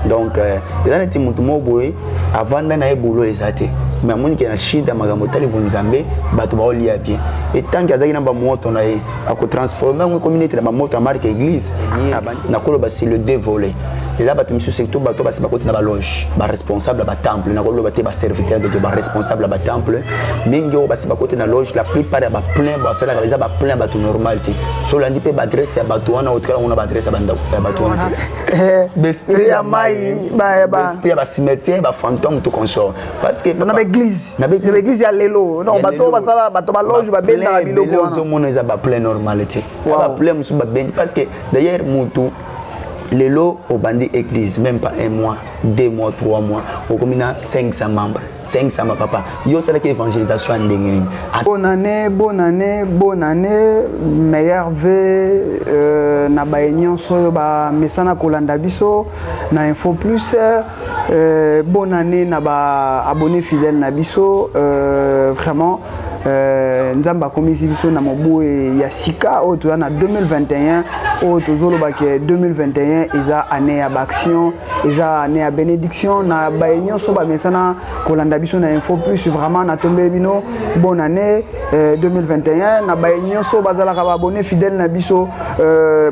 Donc eza neti motu moko boye avanda na ye, boulot eza te, mais amoni ke na shida makambo etali bonzambe, bato baolia bien. Etanke azalaki na bamoto na ye, akotransforme yango, ekomi neti na bamoto ya marque église. Nakoloba c'est le deux volets. Eza bato misusu, surtout bato basi bakoti na baloge, baresponsable ya batemple. Nakoloba te baserviteur de Dieu, baresponsable ya batemple mingi oyo basi bakoti na loge, la plupart ya baplein basalaka eza baplein ya bato normal te. So olandi mpe baadresse ya bato wana, otikala ngo na baadresse ya bato wana te. Baesprit ya mai, esprit ya bacimetière, bafantôme, tout consort, parce que na baeglise, na baeglise ya lelo, non, bato basala, bato baloge babendaka biloko wana. Ozomona eza baplein normal te, baplein mosusu babendi, parce que d'ailleurs mutu lelo obandi église, même pas un mois, 2 mois, 3 mois, okomi na 500 membres, 500. Papa, yo osalaki évangélisation ya ndenge nini? Bonne année, bonne année, bonne année, meilleurs vœux na baye nyonso oyo bamesana kolanda biso na Info Plus. Bonne année na baabonné fidèle na biso. Vraiment, Nzambe akomisi biso na mobu ya sika oyo toza na 2021. Oyo tozoloba ke 2021 eza année ya baaction, eza année ya bénédiction na baye nyonso bamesana kolanda biso na Info Plus. Vraiment, natombeli bino bonne année 2021. Na baye nyonso bazalaka baabonné fidèle na biso,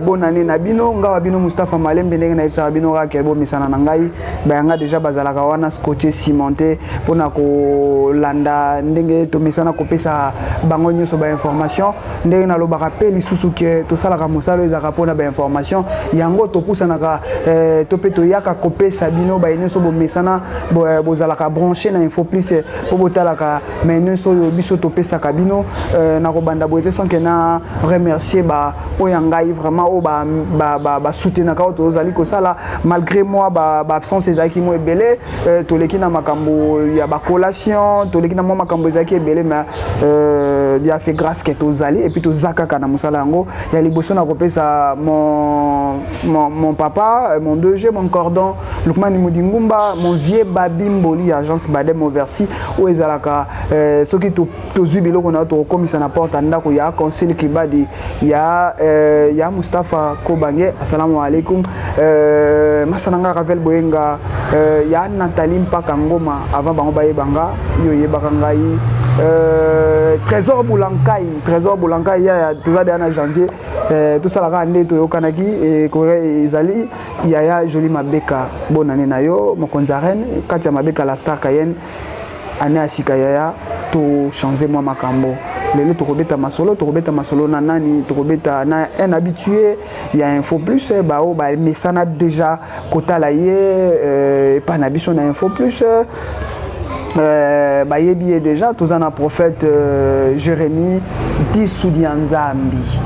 bonne année na bino. Ngawa bino Mustapha Malembe, ndenge nayebisaka bino kaka, bomesana na ngai, bayanga déjà bazalaka wana scotché, cimenté mpona kolanda ndenge tomesana kopesa bango nyonso bainformation. Ndenge nalobaka mpe lisusu ke tosalaka mosala oyo ezalaka mpona bainformation, yango topusanaka to mpe toyaka kopesa bino. Baye nyonso bomesana bozalaka branché na Info Plus mpo botalaka mai nyonso oyo biso topesaka bino. Nakobanda boye te sans ke na remercier ba oyo ya ngai vraiment oyo basoutenaka oyo tozali kosala malgré moi baabsence ezalaki mo ebele. Toleki na makambo ya bacollation, toleki na mwa makambo ezalaki ebele, mais Dieu a fait grâce ke tozali et puis toza kaka na mosala yango. Ya liboso na kopesa mon papa, mon DG, mon cordon Lukmani Mudingumba, mon vieux Babi Mboli, agence Badem Oversi oyo ezalaka soki tozwi biloko na yo, tokokomisa na porte ya ndako ya Conseil Kibadi ya Mustapha Kobange. Assalamu alaikum. Masa na nga Ravel Boyenga, ya Nathalie Mpaka Ngoma, avant bango bayebanga, yo oyebaka ngai. Trésor Bulankai, Trésor Bulankai ya toza deya na janvier, tosalaka nde toyokanaki ezali yaya Joli Mabeka. Bonane na yo, mokonzi ya reine kati ya Mabeka, la star Cayenne. Année ya sika yaya, tochange mwa makambo. Lelo tokobeta masolo, tokobeta masolo na nani? Tokobeta na un habitué ya Info Plus, bao bamesana déjà kotala ye epai na biso na Info Plus. Bayebi ye déjà. Toza na prophète Jérémie Disudi ya Nzambi.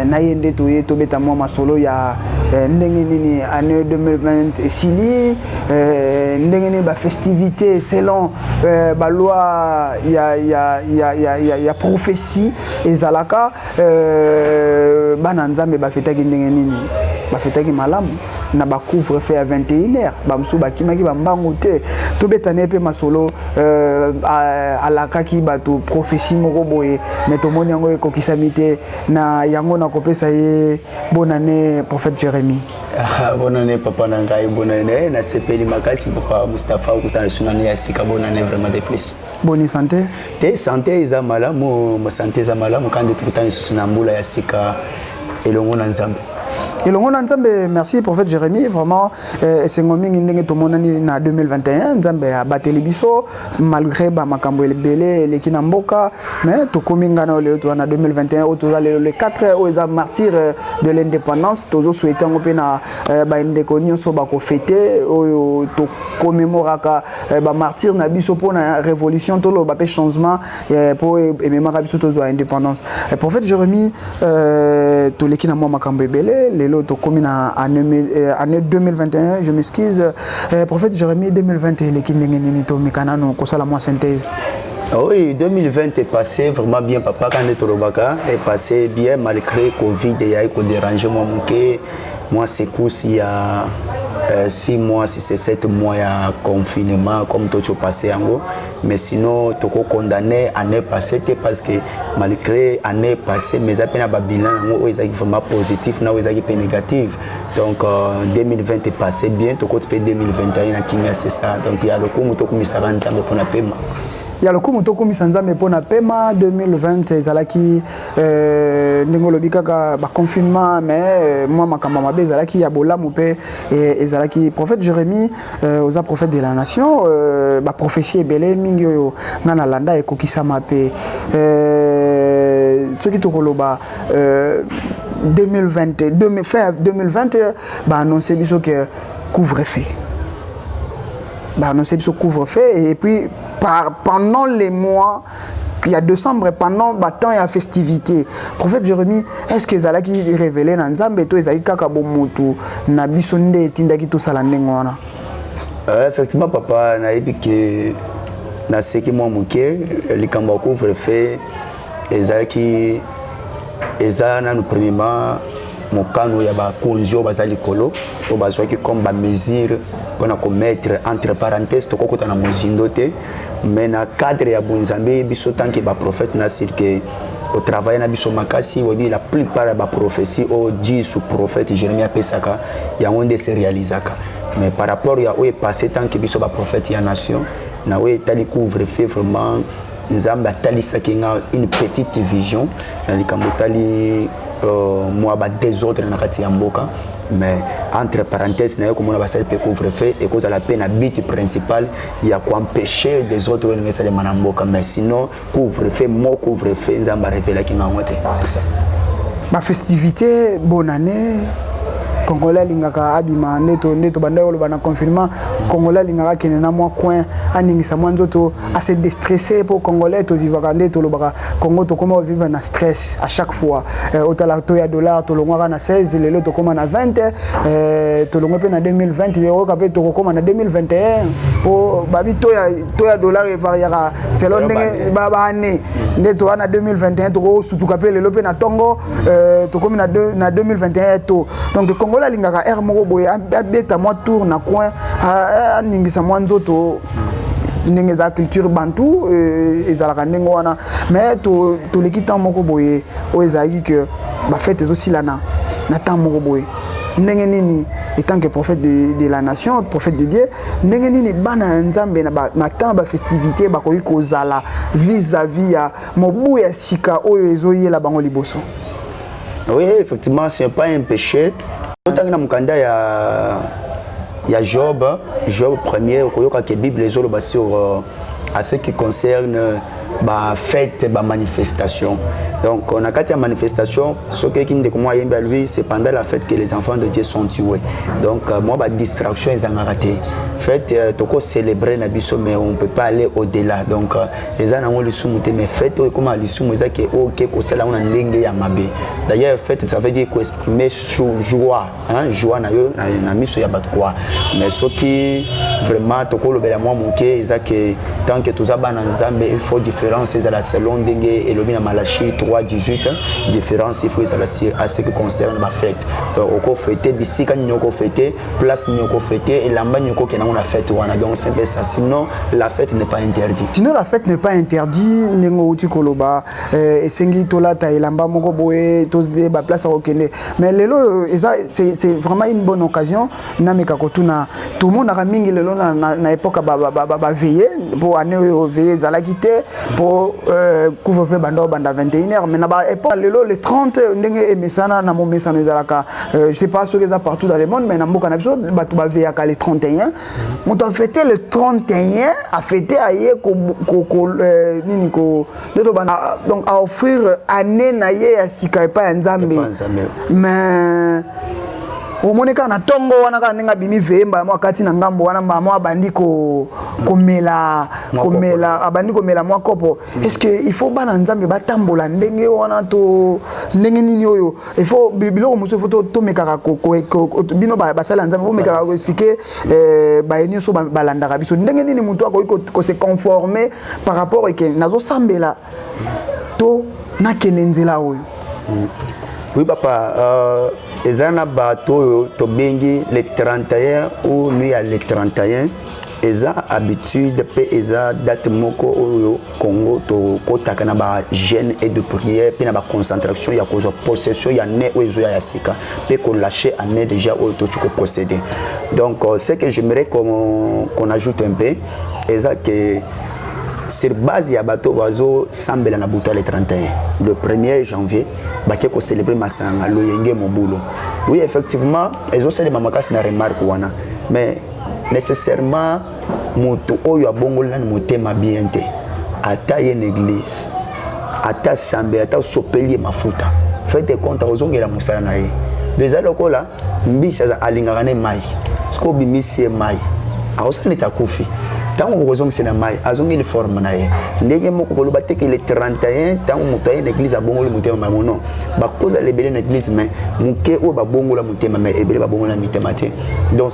Na ye nde toye tobeta mwa masolo ya ndenge nini année 2020 esili, ndenge nini bafestivité selon baloi ya prophétie ezalaka. Bana Nzambe bafetaki ndenge nini? Bafetaki malamu na bacouvre-feu ya 21 heure, bamosusu bakimaki bambangu te. Tobetani mpe masolo alakaki bato prophétie moko boye, mais tomoni yango ekokisami te. Na yango nakopesa ye bonne année, prophète Jérémie. Ah, bonne année papa na ngai, bonne année. Nasepeli makasi, papa Mustapha, okutana lisusu na ya sika. Bonne année vraiment de plus. Boni santé? Te, santé eza malamu, santé eza malamu. Kandi tokutana lisusu na mbula ya sika elongo na Nzambe. Elongo na Nzambe. Merci prophète Jérémie, vraiment esengo mingi ndenge tomonani na 2021. Nzambe abateli biso malgré bamakambo ebele eleki na mboka, mais tokomi ngai na lelo, toza na 2021 oyo toza lelo le 4, oyo eza martyr de l'indépendance. Tozosouhaite yango mpe na bandeko nyonso bakofete oyo tokomemoraka bamartyr na biso mpona révolution, toloba mpe changement mpo ememaka biso tozwa indépendance. Prophète Jérémie, toleki na mwa makambo ebele, lelo tokomi na année 2021. Je m'excuse, prophète Jérémie, 2020 eleki ndenge nini? Tomeka nano kosala mwa synthèse. Oui, 2020 est passé vraiment bien, papa. Quand tolobaka, est passé bien malgré Covid et a dérangé moi moke, moi secousse il y a 6 mois, si c'est 7 mois ya confinement comme toi tu passé yango. Mais sinon toko condamné année passée te, parce que malgré année passée, mais eza mpe na babilan yango oyo ezalaki vraiment positif na oyo ezalaki mpe négative. Donc 2020 est passé bien, tokoti mpe 2021 na kimia, c'est ça. Donc ya lokumu tokumisaka Nzambe mpona pema. Ya lokumu tokumisa Nzambe mpona pema. 2020 ezalaki ndenge olobi kaka baconfinement, mais mwa makambo mabe ezalaki, ya bolamu mpe ezalaki. Prophète Jérémie, oza prophète de la nation, baprophétie ebele mingi oyo nga nalanda ekokisama mpe. Soki tokoloba 2020, fin 2020, baannonce biso ke couvre-feu, baannonce biso couvre-feu, et puis pendant les mois, il y a décembre, pendant batemps ya festivité. Prophète Jérémie, est ce que ezalaki révélé na Nzambe to ezalaki kaka bomotu na biso nde etindaki tosala ndenge wana? Effectivement papa, nayebi ke naseki mwa moke. Likambo ya couvre-feu ezalaki, eza nanu premièrement mokano ya bakonzi oyo baza likolo, oyo bazwaki comme bamesure mpona komettre entre parenthèse. Tokokota na mozindo te, mais na cadre ya bonzambe, biso tant que baprophète na sir ke otravaille na biso makasi, oyebi la plupart ya baprophétie oyo Disu prophète Jérémie apesaka, yango nde se réalisaka. Mais par rapport ya oyo epasse, tant que biso baprophète ya nation, na oyo etali couvre-feu, vraiment Nzambe atalisaki nga une petite vision na likambo etali mwa badésordre na kati ya mboka. Mais entre parenthèse, naye komona basali mpe couvre-feu ekozala mpe na but principal ya koempêcher désordre oyo ndenge esalema na mboka. Mais sinon couvre-feu mo couvre-feu, Nzambe arevelaki ngango te, c'est ça. Bafestivité, bonne année, Congolais alingaka abima nde tobanda koloba na confinement. Congolais alingaka akende na mwa coin, aningisa mwa nzoto, ase déstressé, mpo Congolais tovivaka nde tolobaka, Congo tokóma kovivre na stress à chaque fois. Otala to ya dollar, tolongwaka na 16, lelo tokóma na 20. Tolongwe mpe na 2020, oyoka mpe tokokóma na 2021, mpo babi to ya dollar evariaka selon ndenge baane. Nde toza na 2021, tokosutuka mpe lelo mpe na ntongo tokómi na 2021 to. Donc Congolais alingaka aire moko boye abeta mwa tour na coin, aningisa mwa nzoto, ndenge eza culture bantu, ezalaka ndenge wana. Mais toleki temps moko boye oyo ezalaki ke bafete ezosila na temps moko boye. Ndenge nini, étant que prophète de la nation, prophète de Dieu, ndenge nini bana ya Nzambe na temps bafestivité bakoki kozala vis-à-vis ya mobu ya sika oyo ezoyela bango liboso? Oui, effectivement, ce n'est pas un péché. Otangi na mokanda ya Job, Job premier, okoyoka ke Bible ezoloba sur à ce qui concerne bafête, bamanifestation. Donc na kati ya manifestation, soki eki ndeko moko ayembi ya lui, c'est pendant la fête que les enfants de Dieu sont tués. Donc mwa badistraction ezangaka te. Fête tokocélébrer na biso, mais on peut pas aller au-delà. Donc eza nango lisumu te, mais fête oyo ekóma lisumu eza ke oyo ke kosala yango na ndenge ya mabe. D'ailleurs, fête, ça veut dire koexprimer joie, hein, joie na yo na miso ya bato quoi. Mais soki vraiment tokolobela mwa moke, eza ke tant que toza bana Nzambe, il faut différence ezala selon ndenge elobi na Malachi 3 18. Différence il faut ezala à ce qui concerne bafête. Donc okofete bisika nini, okofete place nini, okofete elamba nini, okokende yango na fête wana. Donc c'est un peu ça. Sinon la fête n'est pas interdite. Sinon la fête n'est pas interdite. Ndenge outi koloba, esengi tolata elamba moko boye, toyeba place akokende. Mais lelo eza, c'est vraiment une bonne occasion nameka kotuna. Tomonaka mingi lelo na époque baveille, mpo année oyo veille ezalaki te, mpo couvre-feu banda obanda 21 heures. Mais na baépoque lelo, le 30, ndenge emesana na momesano ezalaka, je sais pas soki eza partout dans le monde, mais na mboka na biso bato baveyaka le 31. Moto afete le 31, afete aye nini ko nde tobanda, donc aoffrir année na ye ya sika epai ya Nzambe. Mais omoni kaka na ntongo wana, kaka ndenge abimi veye, mbala moko akati na ngambo wana, mbala moko abandi komela, komela, abandi komela mwa kopo. Est ce que il faut bana Nzambe batambola ndenge wana to ndenge nini? Oyo il faut biloko mosusu, il faut tomekaka, bino basala ya Nzambe bomekaka koexpliquer baye nyonso balandaka biso, ndenge nini motu akoki kose conformer par rapport eke nazosambela to nakende nzela oyo. Oui papa, eza na bato oyo tobengi le 31 ou nuit ya le 31. Eza habitude mpe eza date moko oyo Congo tokotaka na ba jeûne et de prière mpe na ba concentration ya kozwa possession ya année oyo ezoya ya sika mpe kolâcher année déjà oyo toki koprocéder. Donc ce que j'aimerais qu'on ajoute un peu eza que sur base ya bato bazosambela na butu ya le 31, le 1er janvier, bake kocélébrer masanga, loyenge, mobulu. Oui, effectivement, ezosalema makasi na remarque wana, mais nécessairement moto oyo abongoli nani motema bien te, ata ye na église, ata sambela, ata osopeli ye mafuta, fete compte akozongela mosala na ye. Donc eza lokola mbisi alingaka ne mai. Soki obimisi ye mai, akosala neti akufi. Ntango okozongisa na mai, azongeli forme na ye. Ndenge moko koloba te ke le 31, ntango moto aye na église, abongoli motema malamu. Non, bakozala ebele na église, mais moke oyo babongola motema, mais ebele babongola mitema te. Donc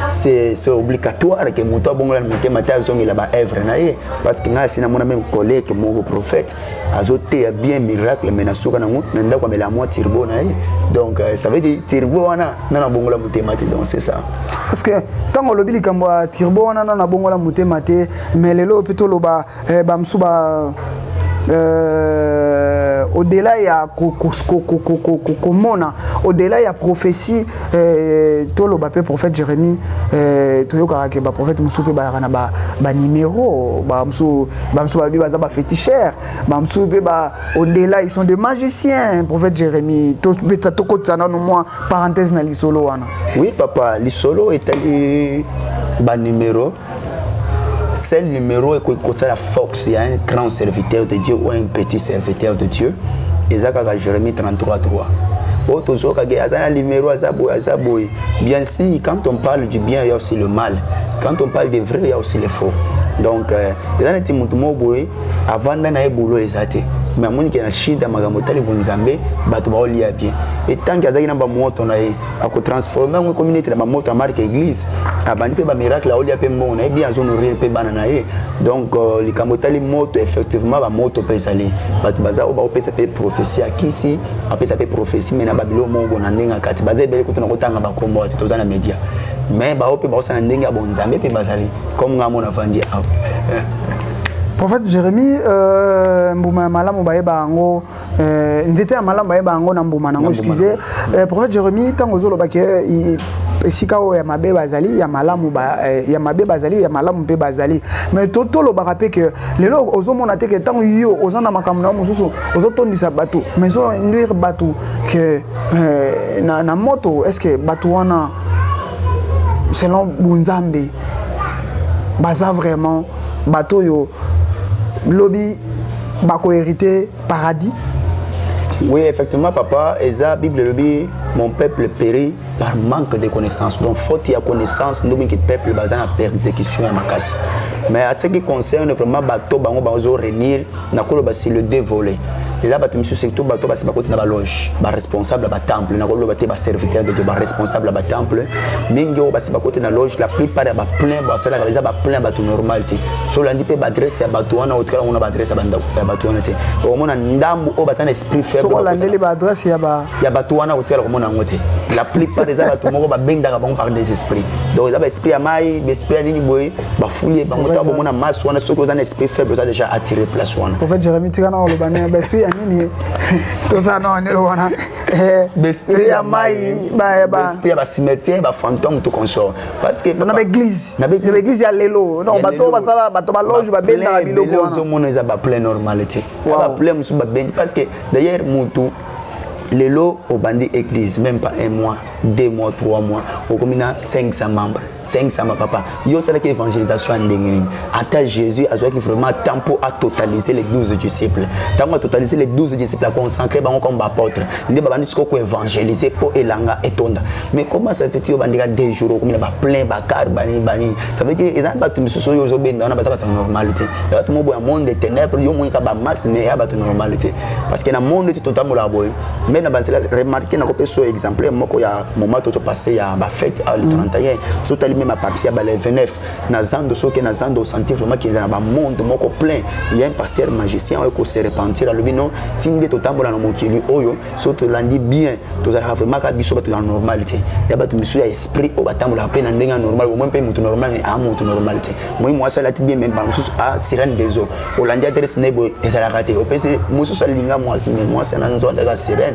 c'est obligatoire ke moto abongola motema te, azongela baœuvre na ye, parce que ngai asi namona même collègue moko prophète azoteya bien, miracle, mais na suka nango na ndako amela mwa turbo na ye. Donc ça veut dire turbo wana nana abongola motema te. Donc c'est ça. Parce que ntango olobi likambo ya turbo wana, nana abongola motema te, mais lelo mpe toloba bamosusu ba au-delà ya komona, au-delà ya prophétie, toloba mpe prophète Jérémie, toyokaka ke baprophète mosusu mpe bayaka na banuméro, bamosusu babi baza baféticheur, bamosusu mpe au-delà, ils sont des magiciens. Prophète Jérémie, tokotisa nano mwa parenthèse na lisolo wana. Oui papa, lisolo etali banuméro, seul numéro ekoki kosala force ya un grand serviteur de Dieu ou un petit serviteur de Dieu eza kaka Jérémie 33 3 oyo tozokaka aza na numéro, aza boye, aza boye. Bien sûr, quand on parle du bien, il y a aussi le mal. Quand on parle de vrai, il y a aussi le faux. Donc eza neti motu moko boye avanda na ye, boulot eza te, mais amoni ke na shida makambo etali bonzambe, bato baolia bien. Etanke azalaki na bamoto na ye, akotransforme yango ekomi neti na bamoto ya marque église, abandi mpe bamiracle, aolia mpe mbongo na ye bien, azonourrir mpe bana na ye. Donc likambo etali moto, effectivement bamoto mpe ezali bato baza oyo baopesa mpe prophétie ya kisi, bapesa mpe prophétie, mais na babilo moko na ndenge ya kati baza ebele kutu na kotanga bakombo te, toza na média, mais bao mpe baosala ndenge ya bonzambe mpe bazali comme nga mona vandi awa. Prophète Jérémie, mbuma ya malamu bayeba yango, nzete ya malamu bayeba yango na mbuma nango. Excusez, prophète Jérémie, ntango ozolobaki esika oyo ya mabe bazali, ya malamu ya mabe bazali, ya malamu mpe bazali, mais tolobaka mpe ke lelo ozomona te ke ntango yo oza na makambo na yo mosusu, ozotondisa bato, mais ozoinduire bato ke na moto, est ce que bato wana selon bunzambe baza vraiment bato oyo lobi bakohériter paradis? Oui, effectivement papa, eza Bible elobi: "Mon peuple périt par manque de connaissance." Donc faute ya connaissance nde mingi peuple baza na persécution ya makasi. Mais à ce qui concerne vraiment bato bango bazo réunir, nakoloba c'est le deux volets. Eza bato misusu, surtout bato basi bakoti na baloge, baresponsable ya batemple, nakoloba te baserviteur de Dieu, baresponsable ya batemple mingi oyo basi bakoti na loge, la plupart ya baplein basalaka eza baplein ya bato normal te. So olandi mpe baadresse ya bato wana, otikala ngona baadresse ya bato wana te, okomona ndambu oyo baza na esprit faible. Olandeli baadresse ya ba Ya bato wana, otikala komona yango te. La plupart eza bato moko babendaka bango par des esprits. Donc eza baesprit ya mai, baesprit ya nini boye, bafulie bango ta bomona masse wana. Soki oza na esprit faible, oza déjà attiré place wana. Prophète Jérémie, tika na oloba ne baesprit ya nini, toza na wanelo wana, esprit ya mai, esprit ya bacimetière, bafantôme, tout consort, parce que na baéglise, na baéglise ya lelo, donc bato basala, bato baloge babendaka biloko wana. Ozomona eza baplein normal te, baplein mosusu babendi, parce que d'ailleurs mutu lelo obandi église, même pas un mois, 2 mois, 3 mois, okomi na 500 membres, 500. Papa, yo osalaki évangélisation ya ndenge nini? Ata Jésus azwaki vraiment temps mpo atotaliser les 12 disciples. Ntango atotaliser les 12 disciples, aconsacré bango comme baapôtre, nde babandi sikoyo koévangéliser mpo elanga etonda. Mais comment ça fait ti obandika 2 jours, okomi na baplein, bakar, banini banini? Ça veut dire eza na bato misusu oyo ozobenda wana, baza bato normal te, ya bato moko ya monde de ténèbre. Yo monika bamasse, mais ya bato normal te, parce que na monde ti totambolaka boye, mais na banzela remarque, nakopesa oyo exemplaire moko ya Moment tozopasser ya bafête le 31, so tali même à partir ya ba le 29 na zando, soki na zando osentir vraiment ke eza na bamonde moko plein. Il y a un pasteur magicien oyo kose repentir, alobi non, ti nde totambola na mokili oyo, so tolandi bien, tozalaka vraiment kaka biso bato ya normal te. Ya bato misusu ya esprit oyo batambolaka mpe na ndenge ya normal, omoi mpe moto normal, mais aa moto normal te. Moi mwasi alati bien, mais bamosusu a sirène des eaux. Olandi adresse ne boye, ezalaka te. Opesi mosusu alinga mwasi, mais mwasi ana nzoto aza sirène.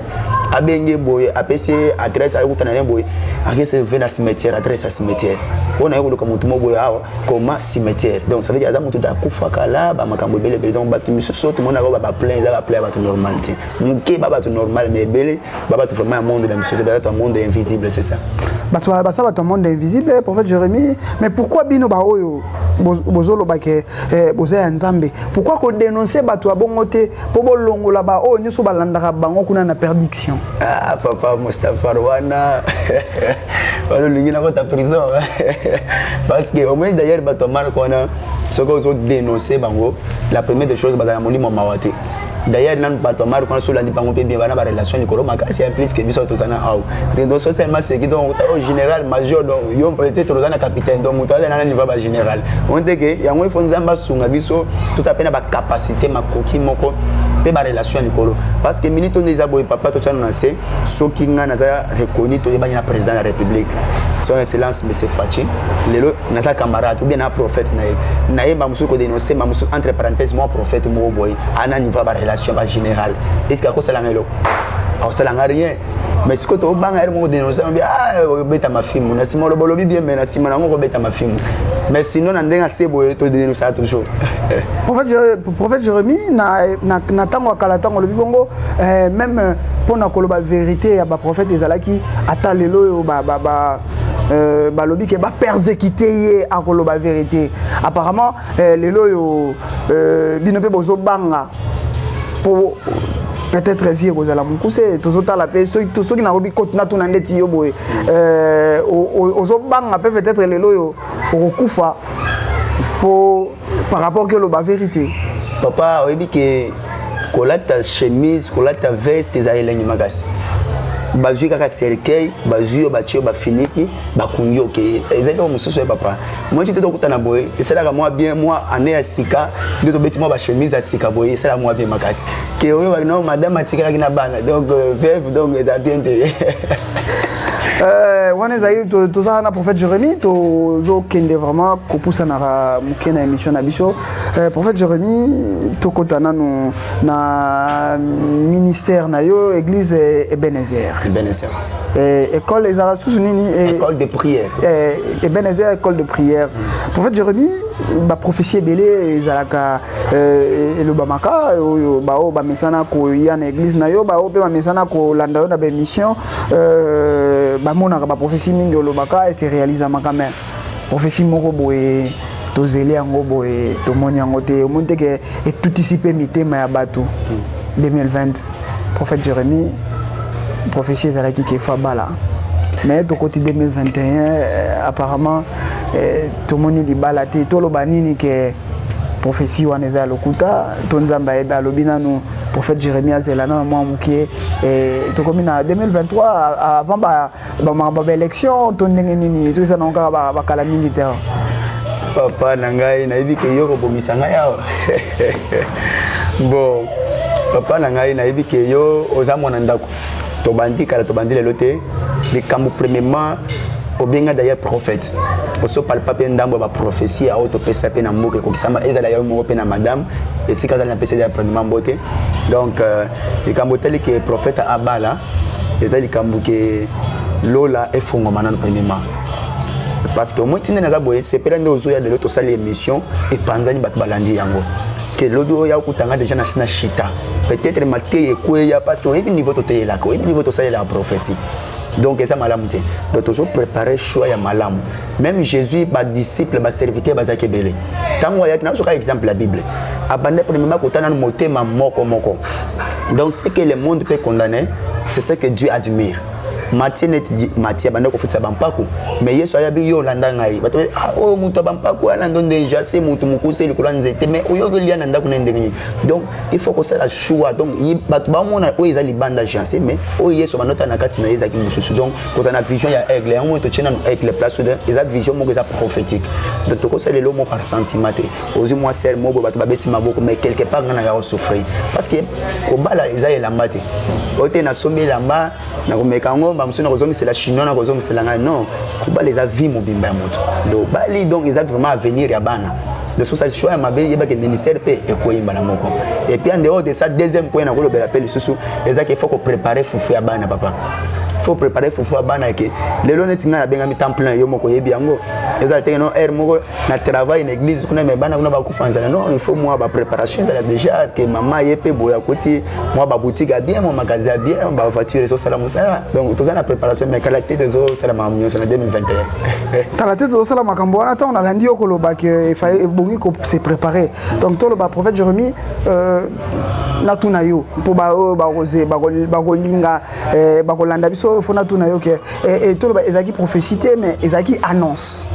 Abenge boye, apesi adresse, ayokutana ne boye, akese ve na cimetière, adresse ya cimetière oyo naye koluka motu mo boye awa koma cimetière. Donc ça veut dire aza motu akufa kala, bamakambo ebele ebele. Donc bato misusu oyo tomonaka oyo baplein, eza baplein ya bato normal te. Moke ba bato normal, mais ebele ba bato vraiment ya monde na biso te, bato ya monde invisible, c'est ça. Bato baza bato ya monde invisible, prophète Jérémie. Mais pourquoi bino baoyo bozoloba ke boza ya Nzambe, pourquoi kodénonce bato ya bongo te, mpo bolongola baoyo nyonso balandaka bango kuna na perdition? Ah, papa Mustapha, wana wana olingi nakota prison, parce que omoni d'ailleurs bato ya marque wana, soki ozodénonce bango, la première des choses, bazala molimo mawa te. D'ailleurs nanu bato ya marque wana, so olandi bango mpe bien, bana barelation likolo makasi ya plus que biso toza na awa. Parce que donc socialement seki, donc o général major, donc yo peut-être oza na capitaine, donc moto aza na niveau ya bagénéral. Omoni te ke yango ifo Nzambe asunga biso, toza mpe na bacapacité, makoki moko mpe barelation ya likolo, parce que minute oyo eza boye, papa, totyano na se. Soki ngai naza reconnu, toyebani na président de la République, Son Excellence monsieur Fatshi, lelo naza camarade ou bien na prophète na ye, nayeba mosusu kodénonce ma mosusu, entre parenthèse, moi prophète moko boye ana niveau ya barelation ya bagénéral, est ce que akosalanga eloko? Akosalanga rien. Mais sikoyo tobanga ere moko dénonce, ah, obeta mafimu na nsima, oloba olobi bien, mais na nsima nango kobeta mafimu. Mais sinon na ndenge ase boye, todénonçaka toujours. Prophète Jérémie, na ntango ya kala, ntango olobi bongo, même mpona koloba vérité ya baprophète ezalaki, ata lelo oyo balobi ke bapersécuté ye, akoloba vérité. Apparemment lelo oyo bino mpe bozobanga mpo peut-être vie ekozala mokuse. Tozotala mpe soki nakobi natuna ndeti yo boye, ozobanga mpe peut-être lelo oyo okokufa mpo par rapport ke oloba vérité. Papa, oyebi ke kolata chemise, kolata veste eza elengi makasi. Bazwi kaka cercueil, bazwi yo, batie yo, bafiniki, bakungi, oke. Ezali eloko mosusu ya papa moi te. Tokutana boye, esalaka mwa bien, mwa année ya sika nde tobeti mwa bachemise ya sika boye, esalaka mwa bien makasi ke oyo no madame atikalaki na bana, donc veuve, donc eza bien te. Wana ezali toza na prophète Jérémie, tozokende vraiment kopusanaka moke na émission na biso. Prophète Jérémie, tokota nanu na ministère na yo, église Ebenezer. Ebenezer. École ezalaka susu nini? École de prière. Ebenezer école de prière. Prophète Jérémie, baprophétie ebele ezalaka, elobamaka, oyo baoyo bamesana koya na église na yo, baoyo mpe bamesana kolanda yo na baémission, bamonaka baprophétie mingi olobaka ese réalisamaka. Mais prophétie moko boye tozeli yango boye, tomoni yango te. Omoni te ke etutisi mpe mitema ya bato? 2020, prophète Jérémie, prophétie ezalaki ke fa bala, mais tokoti 2021, apparemment tomoni libala te. Toloba nini? Ke prophétie wana eza ya lokuta to Nzambe ayebi, alobi nanu prophète Jérémie azela nano mwa moke? Tokomi na 2023 avant bamakambo ya baélection to ndenge nini? To eza nango kaka bakala mingi te? Papa na ngai, nayebi ke yo kobomisa ngai awa. Bon, papa na ngai, nayebi ke yo oza mwana ndako, tobandi kala, tobandi lelo te. Likambo premièrement obenga d'ailleurs prophète, osopalpa mpe ndambo ya baprophétie oyo topesa mpe na mboka ekokisama, ezala yo moko mpe na madame esika azali, napesa eza premièrement mbote. Donc likambo otali ke prophète abala, eza likambo ke lola efungwama nano premièrement, parce que omoi ntinda naza boye, sepela nde ozoya lelo, tosali émission, epanzani, bato balandi yango, ke lobi oyo akutanga déjà na sina shita, peut-être mateya ekweya, parce que oyebi niveau toteyelaka, oyebi niveau tosalelaka prophétie, donc eza malamu te. Donc tozopréparer choix ya malamu. Même Jésus, badisciple, baserviteur bazalaki ebele. Ntango ayaki, nazoka exemple ya Bible, abanda premièrement kotana nanu motema moko moko. Donc ce que le monde peut condamner, c'est ce que Dieu admire. Matthieu, neti Matthieu abandi kofutisa bampaku, mais Yesu ayabi: "Yo olanda ngai." Bato: "Ah, oyo moto ya bampaku wana ndo déjà se motu mokuse likolo ya nzete, mais oyoki olia na ndako na ndenge nini?" Donc il faut kosala choix. Donc bato bamona oyo eza libanda janse, mais oyo Yesu bandota na kati na ye ezalaki mosusu. Donc kozala na vision ya aigle, yango oyo totie nanu aigle place, eza vision moko eza prophétique. Donc tokosala eloko moko par sentiment te. Ozwi mwa sere moko boye, bato babeti maboko, mais quelque part nga na ya kosouffrir, parce que kobala eza elamba te. Oyo te nasombi elamba, nakomeka yango, bamosusu nakozongisela chinois, nakozongisela ngai. Non, kobala eza vie mobimba ya moto. Donc bali, donc eza vraiment avenir ya bana. De sosa choix ya mabe, yebaki ministère mpe ekoyimba moko. Et puis en dehors de ça, deuxième point nakolobela mpe lisusu ezaki: il faut kopréparer fufu ya bana. Papa, faut préparer fufu ya bana ke lelo neti ngai nabengami temps plein, yo moko oyebi yango, ezala teke no heure moko na travail na église kuna, me bana kuna bakufa nzala. Non, il faut mwa bapréparation ezala déjà ke mama ye mpe boye akoti mwa baboutique ya bien, mwa magasin ya bien, bavoiture ezosala mosala. Donc toza na préparation, mais kala te tozosala makambo nyonso na 2021. Kala te tozosala makambo wana. Ntango nalandi yo koloba ke ebongi se préparer, donc toloba, prophète Jérémie, natuna yo mpo baoyo bakolinga bakolanda biso, fo natuna yo ke toloba ezalaki prophétie te, mais ezalaki annonce?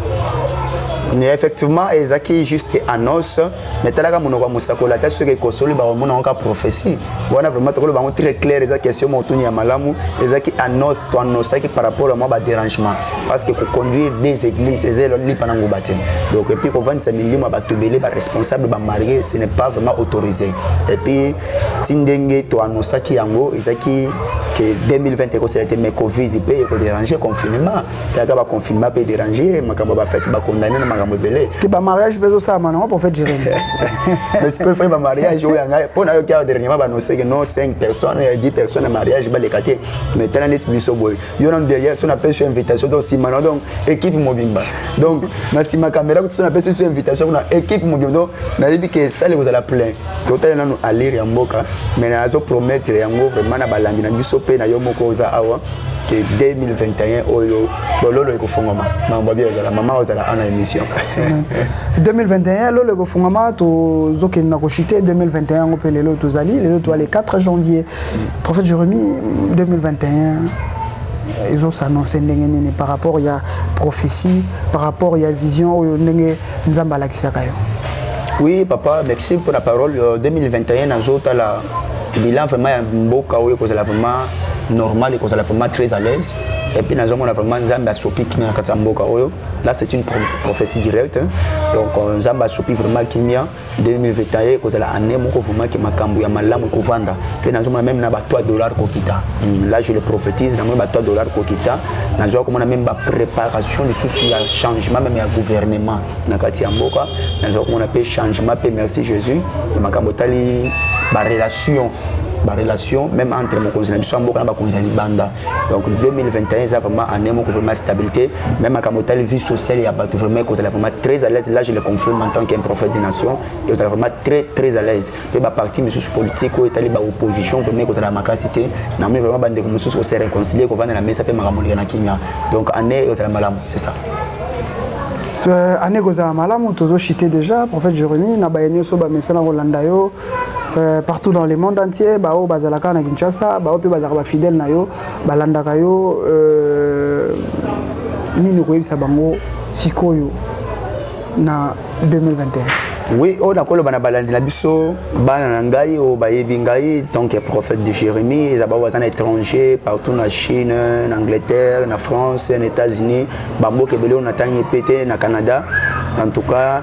Effectivement, ezalaki juste annonce, mais talaka monoko ya mosakoli, ata soki ekosoli, bakomona yango ka prophétie wana. Vraiment tokoloba yango très clair, eza question motuni ya malamu. Ezalaki annonce, toannonçaki par rapport à mwa badérangement, parce que koconduire des églises eza lipa na nguba te. Donc et puis kovandisa milimo ya bato ebele, baresponsable, bamarié, ce n'est pas vraiment autorisé. Et puis ti ndenge toannonçaki yango, ezalaki ke 2020 ekosala te, mais Covid mpe ekodéranger, confinement kaka, baconfinement mpe déranger makambo ya bafête, bakondamné na makambo ebele. Te, bamariage mpe ezosalama nango, prophète Jérémie. Mais sikoyo fai bamariage oyo yanga mpo nayoki awa dernièrement, baannonce ke non, 5 personnes, 10 personnes na mariage baleka te. Mais tala neti biso boye, yo nano derrière so napesi yo invitation, donc nsima na, donc équipe mobimba, donc na nsima caméra so napesi so invitation kuna, équipe mobimba. Donc nayebi ke sale kozala plein. Totala nanu allure ya mboka, mais nazopromettre yango vraiment na balandi na biso mpe na yo moko oza awa ke 2021 oyo bololo ekofungwama, makambo abi ozala mama ozala awa na émission. 2021 lolo ekofungwama. Tozokende na koshite 2021 yango mpe lelo tozali, lelo toa le 4 janvier. Prophète Jérémie, 2021 ezos'annoncer ndenge nini par rapport ya prophétie, par rapport ya vision oyo ndenge Nzambe alakisaka yo? Oui papa, merci pour la parole. 2021, nazotala bilan vraiment ya mboka oyo ekozala vraiment normal, ekozala vraiment très à l'aise. Et puis nazomona vraiment Nzambe asopi kimia na kati ya mboka oyo. Là, c'est une prophétie directe, hein. Donc Nzambe asopi vraiment kimia. 2021 ekozala année moko vraiment ke makambo ya malamu ekovanda. Mpe nazomona même na ba 3 $ kokita. Là je le prophétise, namoni ba 3 $ kokita. Nazwa komona même bapréparation lisusu ya changement même ya gouvernement na kati ya mboka. Nazwa komona mpe changement mpe, merci Jésus, makambo etali barelation même entre mokonzi na biso ya mboka na bakonzi ya libanda. Donc 2021 eza vraiment année moko vraiment stabilité, même makambo etali vie sociale ya bato, vraiment ekozala vraiment très à l'aise. Là je le confirme en tant qu'un prophète des nations, ekozala vraiment très très à l'aise. Mpe baparti misusu politique oyo etali baopposition, vraiment ekozala makasi te. Namoni vraiment bandeko mosusu kose réconcilier, kovanda na mesa mpe makambo oleka na kimia. Donc année ekozala malamu, c'est ça. Année kozala malamu. Tozochite déjà, prophète Jérémie, na baye nyonso bamesana kolanda yo partout dans le monde entier, baoyo bazalaka na Kinshasa, baoyo mpe bazalaka bafidèle na yo, balandaka yo, nini koyebisa bango sikoyo na 2021? Oui, oyo nakoloba na balandi na biso, bana na ngai oyo bayebi ngai tant que prophète de Jérémie, eza bao baza na étranger partout, na Chine, na Angleterre, na France, na États-Unis, bamboka ebele oyo natangi mpe te, na Canada. En tout cas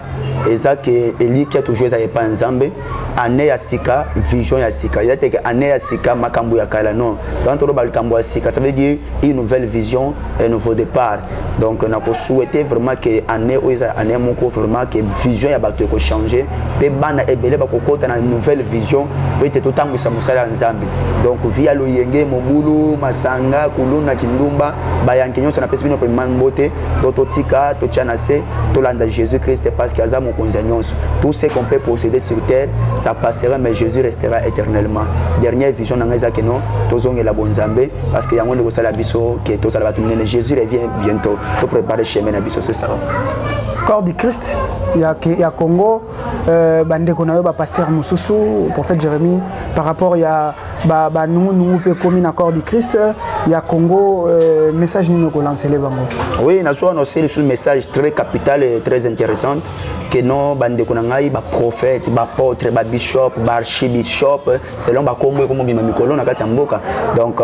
eza ke elikia toujours eza epai ya Nzambe. Année ya sika, vision ya sika. Eza teke année ya sika, makambo ya kala, non. Donc toloba likambo ya sika, ça veut dire une nouvelle vision, un nouveau départ. Donc nakosouhaiter vraiment ke année oyo eza année moko vraiment ke vision ya bato ekochange mpe bana ebele bakokɔta na nouvelle vision po ete totambwisa mosala ya Nzambe. Donc vie ya loyenge, mobulu, masanga, kuluna, kindumba, bayanke nyonso, napesi bino vraiment mbote. Donc totika, totia na se, tolanda Jésus Christ, parce que aza mokonzi ya nyonso. Tout ce qu'on peut posséder sur terre, ça passera, mais Jésus restera éternellement. Dernière vision na ngai eza ke non, tozongela bonzambe, parce que yango nde kosala biso ke tozala bato minene. Jésus revient bientôt, topréparer chemin na biso, c'est ça. Corps du Christ ya Congo, bandeko na yo bapasteur mosusu, prophète Jérémie, par rapport ya banungunungu mpe ekomi na corps du Christ, ya Congo, message nini okolancele bango? Oui, nazo annoncer lisusu message très capital et très intéressante que non, bandeko na ngai, baprophète, baapôtre, babishop, baarchibishop, selon bakombo ekomobima mikolo na kati ya mboka. Donc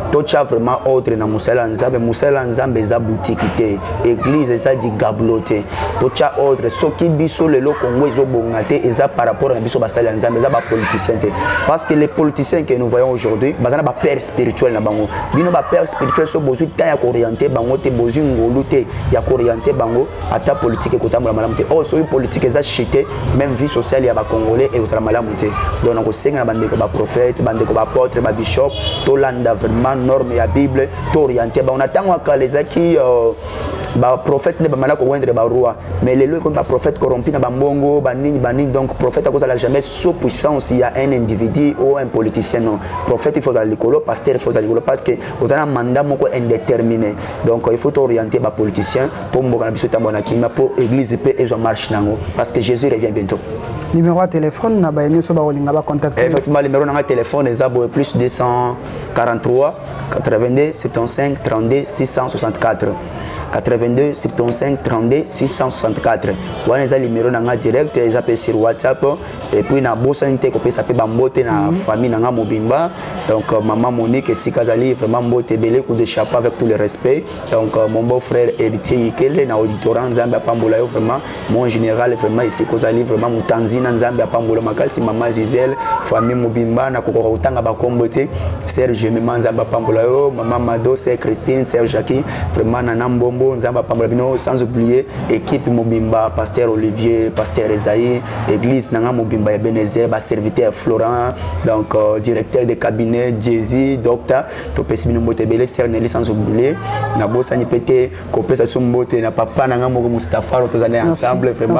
totya vraiment ordre na mosala ya Nzambe. Mosala ya Nzambe eza butiki te, église eza digablo te. Totya ordre. Soki biso lelo Congo ezobonga te, eza par rapport na biso basali ya Nzambe, eza bapoliticien te, parce que les politiciens que nous voyons aujourd'hui baza na bapère spirituel na bango. Bino bapère spirituel, so bozwi temps ya kooriente bango te, bozwi ngolu te ya kooriente bango, ata politique ekotambola malamu te. Oyo soki politique eza chute, même vie sociale ya bacongolais ekozala malamu te. Donc nakosenga na bandeko baprophète, bandeko baapôtre, babishop, tolanda vraiment norme ya Bible, tooriente bango. Na ntango ya kala ezalaki baprophète nde bamanda koindre baroi, mais lelo ekomi baprophète corrompu na bambongo, banini banini. Donc prophète akozala jamais sous puissance ya un individu ou un politicien, non. Prophète, il faut ozala likolo. Pasteur, il faut ozala likolo, parce que oza na mandat moko indéterminé. Donc il faut toorienter bapoliticien mpo mboka na biso etambola na kimia, mpo église mpe ezwa marche nango, parce que Jésus revient bientôt. Numéro ya téléphone na baye nyonso bakolinga bacontacte? Effectivement, numéro nanga téléphone eza boye: plus 243 82 75 32 664, 82 75 32 664. Wana eza numéro na nga direct, eza mpe sur WhatsApp. Et puis nabosani te kopesa mpe bambote na famille na nga mobimba. Donc mama Monique, esika azali, vraiment mbote ebele, coup de chapeau avec tout le respect. Donc mon beau frère Héritier Yikele na auditorat, Nzambe apambola yo vraiment. Mon général, vraiment esika ozali, vraiment motanzi na Nzambe apambola makasi. Mama Zizel, famille mobimba, nakokoka kotanga bakombo te. Serge Mema, Nzambe apambola yo. Mama Mado, sœur Christine, sœur Jackie, vraiment nana Mbombo, Nzambe apambola bino. Sans oublier équipe mobimba, pasteur Olivier, pasteur Esaïe, église nanga mobimba ya Benezer, baserviteur Florent, donc directeur de cabinet Jésus, docteur, topesi bino mbote ebele. Sœur Nelly, sans oublier, nabosani mpe te kopesa so mbote na papa nanga moko Mustapha, tozali ensemble vraiment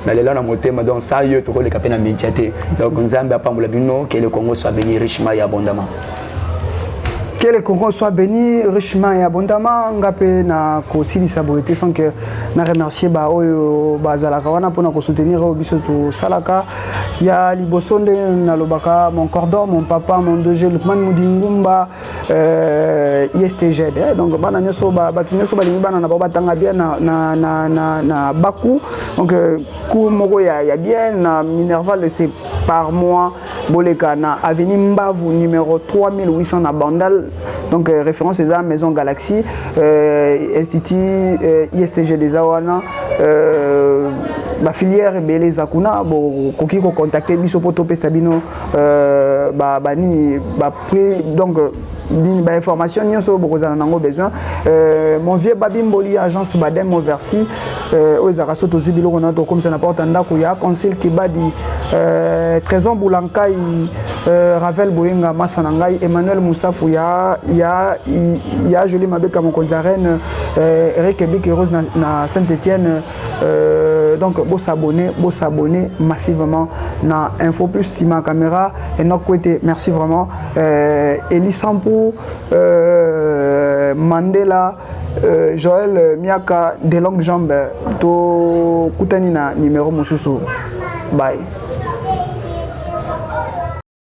nalela na motema. Donc sans yo tokoleka mpe na média te. Donc Nzambe apambola bino, que le Congo soit béni richement et abondamment. Que le Congo soit béni richement et abondamment. Nga mpe na kosilisa boye te sans que na remercier baoyo bazalaka wana mpona kosoutenir oyo biso tosalaka. Ya liboso, nde nalobaka, mon cordon, mon papa, mon DG Lukman Mudingumba, ISTG, eh? Donc bana nyonso, bato nyonso balingi bana na bango batanga bien na baku, donc cours moko ya bien na minerval, c'est par mois. Boleka na avenue Mbavu numéro 3800 na Bandal. Donc référence eza Maison Galaxy, institut ISTG eza wana, bafilière ebele eza kuna. Bokoki kocontacte biso mpo topesa bino banini, baprix, donc nini, bainformation nyonso oyo bokozala nango besoin. Mon vieux Babimboli, agence Badem Oversi, oyo ezalaka so tozwi biloko na tokomisa na porte ya ndako ya Concile Kibadi, Trésor Bulankai, Ravel Boyenga, masa na ngai Emmanuel Musafu, ya Joli Mabeka, mokonzi ya reine, Eric Ebiki Rose na Saint Étienne. Donc bosabonner, bosabonner massivement na Info Plus. Sima caméra Enoch Kwete, merci vraiment. Eli Sampou, Mandela, Joël Miaka de longue jambe. To kutani na numéro mosusu. Bye.